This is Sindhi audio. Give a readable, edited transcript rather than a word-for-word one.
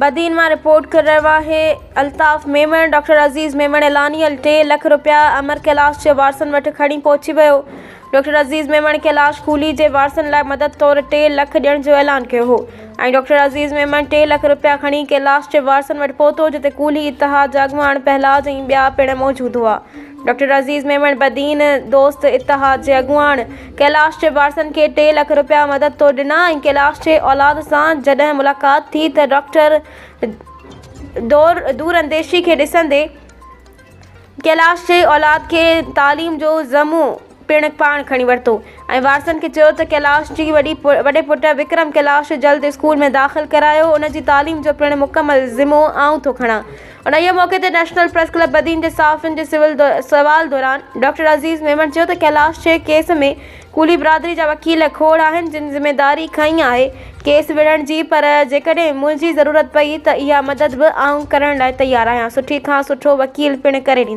بدين مان رپورٽ ڪري رهيو آهي الطاف ميمڻ، ڊاڪٽر عزيز ميمڻ اعلانيل ٽي لک رپيا امر ڪيلاش جي وارثن وٽ کڻي پهچي ويو. ڊاڪٽر عزيز ميمڻ ڪيلاش ڪولهي جي وارثن لاء مدد طور ٽي لک ڏيڻ جو اعلان ڪيو هو ۽ ڊاڪٽر عزيز ميمڻ ٽي لک رپيا کڻي ڪيلاش جي وارثن وٽ پهتو جتي ڪولهي اتحاد جا اڳواڻ پهلاج ۽ ٻيا پڻ موجود هئا. ڊاڪٽر عزيز ميمڻ بدين دوست اتحاد جي اڳواڻ ڪيلاش جي وارثن کي ٽي لک رپيا مدد طور ڏنا ۽ ڪيلاش جي اولاد سان جڏهن ملاقات ٿي ته ڊاڪٽر دور انديشي کي ڏسندي ڪيلاش جي اولاد کي تعليم جو ذمو پڻ پاڻ کڻي ورتو ۽ وارثن کي چيو ته ڪيلاش جي وڏي وڏي پٽ وڪرم ڪيلاش جلد اسڪول ۾ داخل ڪرايو ان جي تعليم جو پڻ مڪمل ذمو آئون ٿو کڻان. انهيء موقعي تي نيشنل پريس ڪلب بدين جي صحافين جي سول سوال دوران ڊاڪٽر عزيز ميمڻ چيو ته ڪيلاش جي ڪيس ۾ ڪولهي برادري جا وڪيل کوڙ آهن جن ذميداري کنئي آهي ڪيس وڙهڻ جي پر جيڪڏهن منهنجي ضرورت پئي ته اها مدد به آئون ڪرڻ لاء تيار آهيان سٺي کان سٺو وڪيل پڻ ڪري ڏيندس.